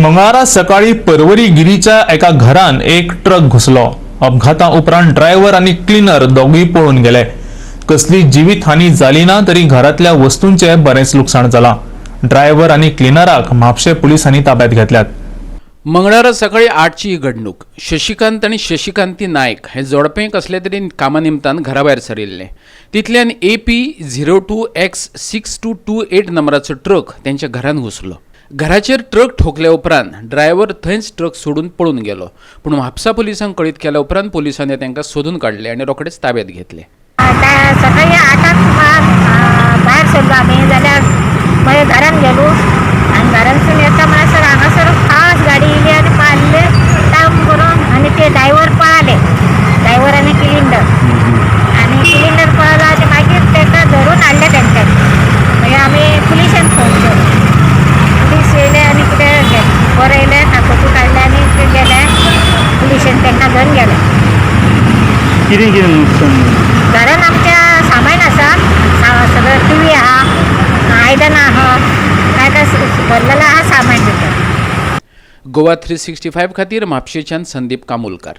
मंगळारा सकाळी पर्वरी गिरीच्या एका घरान एक ट्रक घुसलो. अपघाता उपरांत ड्रायव्हर आनी क्लिनर दोगूय पळून गेले. कसली जिवीत हानी जाली ना तरी घरांतल्या वस्तूंचे बरेंच लुकसाण जालां. ड्रायव्हर आनी क्लिनराक म्हापशें पुलिसांनी ताब्यात घेतल्यात. मंगळारा सकाळी 8ची ही घडणूक. शशिकांत आनी शशिकांती नायक हे जोडपें कसले तरी कामा निमतान घरा भायर सरिल्लें. तितल्यान AP 02 X 6228 नंबराचो ट्रक तेंच्या घरांत घुसलो. घराचेर ट्रक ठोकल्या उपरांत ड्रायव्हर थंयच ट्रक सोडून पळून गेलो. पूण म्हापसा पुलिसांक कळीत केल्या उपरांत पुलिसांनी तांकां सोदून काडले आनी रोखडेच ताब्यात घेतले. आता सकाळी 8 सुमार भायर सरलो आमी जाल्यार मागीर घरान गेलो आनी घरानसून येता म्हणसर हांगासर फास्ट गाडी येयली आनी मारले टाम करून आनी ते ड्रायव्हर पळाले, ड्रायव्हर आनी क्लिनर. आनी क्लिनर पळालो आनी मागीर ताका धरून हाडले तेंच्यांनी. मागीर आमी पुलिसान फोन केलो. पुलीस येयले आनी कितें बरयलें, कागदू काडले आनी ते गेले. पुलिशेन तांकां घेवन गेले. कितें कितें नुकसान? घरान आमच्या सामान आसा, सगळं टी व्ही आहा, आयदनां आहा, काय काय भरलेलें आहा सामान भितर. गोवा 365 खातीर म्हापशेच्यान संदीप कामुलकार.